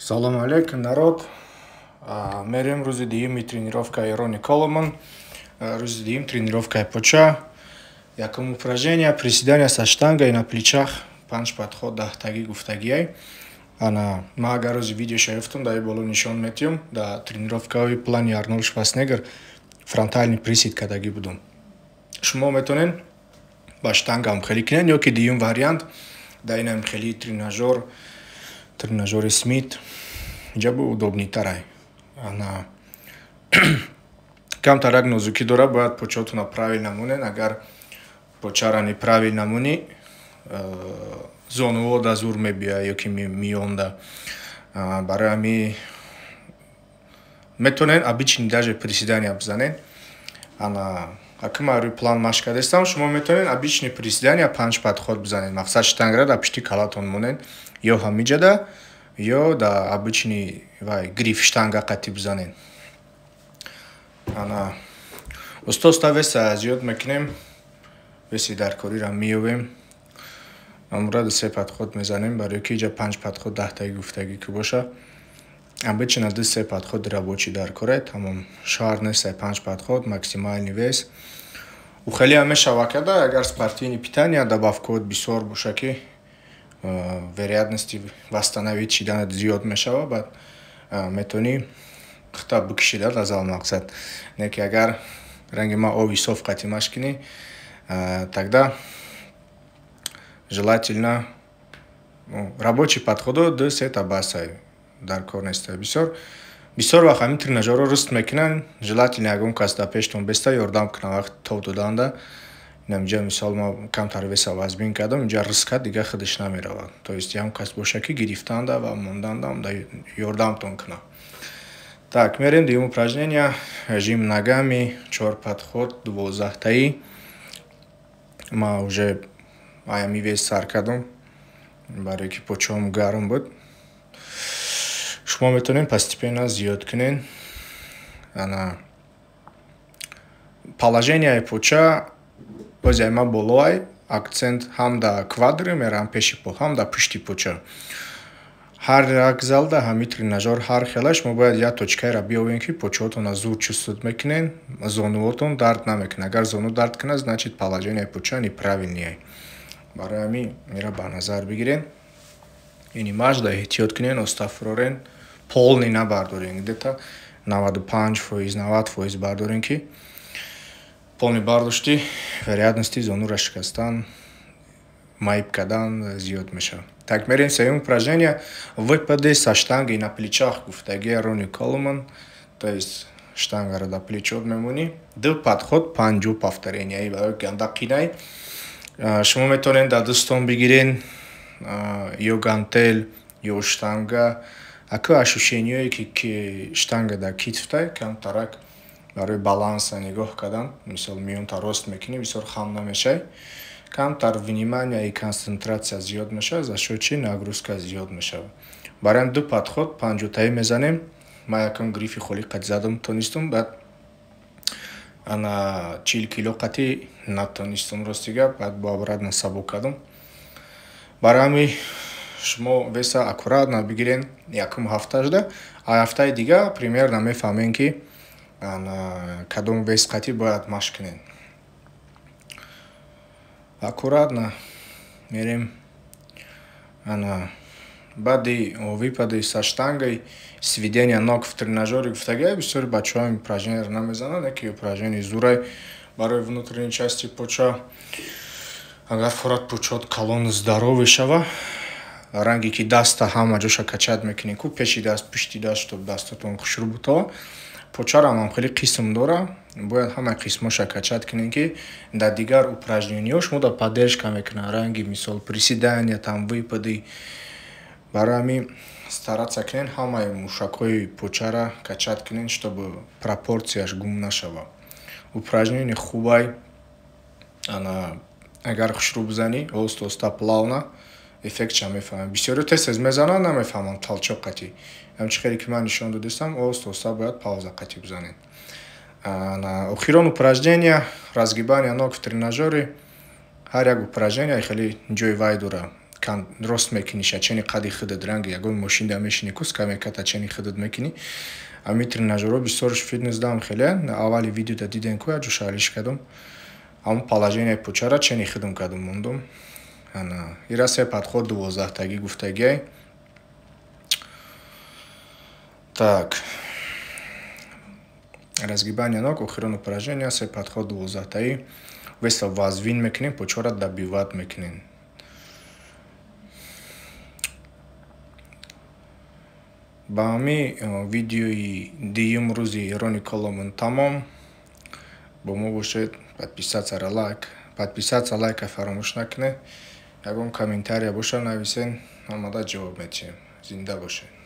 Салому алейкум, народ. Мерем рӯзи дуюми тренировкаи Рони Колман. Рӯзи дуюм тренировкаи поча. Якум упражнение — приседания со штангой на плечах, панҷ подход 10-тагӣ гуфтагиай. Ана ма агар рӯзи видеоша ёфтам, дар боло нишон метиҳам. Дар тренировкаҳои плани Арнолд Шварценеггер фронтальный присед кардагӣ будум. Шумо метавонед ба штангаам хелӣ кунед ё ки дуюм вариант дар инам хеле тренажер, тренажери Смит, инҷа бо удобныйтарай. Ана камтарак нозукӣ дорад, бояд почаотона правильно монед. Агар почара неправильно монӣ, зонуҳо да зур мебиёяд ё ки миёнда. Барои ҳамин метавонед обычный даже приседания бизанед. Ана аки ман рӯи план машқ кардастам, шумо метавонед обычный приседания панҷ подход бизанед. Мақсад, штангара дар пишти калатон монед, ё ҳамиҷада, ё дар обычный вай гриф штанга қатӣ бизанед. Ана оста оста веса зиёд мекунем, веси даркориро меёбем. Амра се подход мезанем, барои ки иҷа панҷ подход 10-таги гуфтагӣ ки боша, обычно ду се подход рабочий даркорай, тамом. Шарт нестай панҷ подход максимальный вес. У хеле ҳам мешава када, агар спортивный питания добавкаот бисёр боша, ки вероятности восстановить шиданат зиёд мешава, баъд метавонӣ хита бикшида дар зал. Мақсад не ки агар ранги ма оби соф қатӣ машқ кунӣ, тогда желательно рабочий подходо ду сета басай, дар кор нестай бисёр. Бисёр вақт ҳамин тренажерро рӯст мекунанд, желательно ягон кас дар пештон беста, ёрдам кунад вақти тоб доданда. Инамиҷа мисол ма камтар веса вазбин кардам, инҷа риск кард, дигар худаш намеравад. То есть ягон кас боша, ки гирифтанда ва монданда ёрдамтон кунад. Так, мерем дуюм упражнение: жим ногами, чор подход 12-таи. Ма уже аями вес сар кардам, барое ки почаам гарм буд. Шумо метавонед постепенно зиёд кунед. Ана положенияи поча боз ма болоай, акцент ҳам дар квадри мерам, пеши по, ҳам дар пушти поча. Ҳар як залда ҳами тренажер ҳар хела, шумо бояд як точкаеро биёбед, ки почаотонро зуд чувствовать мекунед, зонуотон дард намекунад. Агар зону дард кунад, значит, положенияи поча неправильный. Барои ҳамин инро ба назар бигиред. Ини машқда эҳтиёт кунед, оста фурорен, полный набардорен, где-то 95%, 90% бардорен, ки полный бардоштӣ, вероятности зонура шикастан, маиб кардан зиёд мешавад. Так, мерем сеюм упражнение: выпады со штангой на плечах гуфтагии Рони Колман. То есть штангаро дар плечот мемонӣ, ду подход, 50 повторения. Барои ганда қинай. Шумо метавонед дар дастон бигирен ё гантел, ё штанга. Аку ощущениҳое ки штанга дар китфтай, камтарак барои баланса нигоҳ кардан, мисол миёнта рост мекунӣ, бисёр хам намешавӣ, камтар внимание и концентрация зиёд мешавад, за счёт чи нагрузка зиёд мешавад. Барои ду подход 50-таӣ мезанем. Ман якум грифи холӣ қати задам, тонистум, баъд ана 40 кило қатӣ натонистум, рости гап, баъд бо обратно сабук кардам. Барои ҳамин шумо веса аккуратно бигирен якум ҳафташда, а ҳафтаи дига примерно мефаҳмем, ки кадом вес қатӣ бояд машқ кунед. Аккуратно мерем. Ана баъди выпады со штангой сведения ног в тренажёре гуфтагия. Бисёри бачаҳо упражнениеро намезананд, яке упражнение зурай барои внутренней части поча. Агар форат почаот калон, здоровый шава, ранге ки даста ҳама ҷоша качать мекунӣ ку, пеши даст, пушти даст, чтоб дастатон хушрӯ бутава, почарам ҳам хеле қисм дора, бояд ҳамаи қисмоша качать кунем, ки дар дигар упражнениҳо шумо да поддержка мекунад, ранги мисол приседания там, выпады. Барои ҳамин стараться кунед, ҳамаи мушакҳои почара качать кунед, чтобы пропорцияш гум нашавад. Упражнение хубай. Ана агар хушрӯ бизанӣ, оста оста, плавно, эффектша мефаҳмед. Бисёриҳо тез тез мезананд, намефаҳманд. Толчок қатӣ, ҳамчи хеле ки ман нишон додистам, оста оста бояд пауза қатӣ бизанед. Охирон упражнения — разгибания ног в тренажёре. Ҳар як упражнение хеле ҷои вай дора. рост мекуниша, чени қади худат, ранги ягон мошинда мешини ку, скамейката чени худат мекунӣ. Ҳамин тренажерҳо бисёрш фитнес дам хеле. Аввали видеода дидем ку, як ҷоша алиш кардам. Ҳамон положенияи пӯчара чени худам кардам, мондум. Ана ира се подход 12-тагӣ гуфтагиай. Так, разгибание ног, охирон упражнение, се подход 12-таи. Веса вазвин мекунем, пӯчора добивать мекунем. Ба ҳамин видеои дуюм рӯзи Рони Коломан тамом. Бо мо бошед, подписаться, лайк, подписаться, лайка фаромӯш накунед. Ягон комментария боша, нависен, омада ҷавоб медиҳем. Зинда бошед.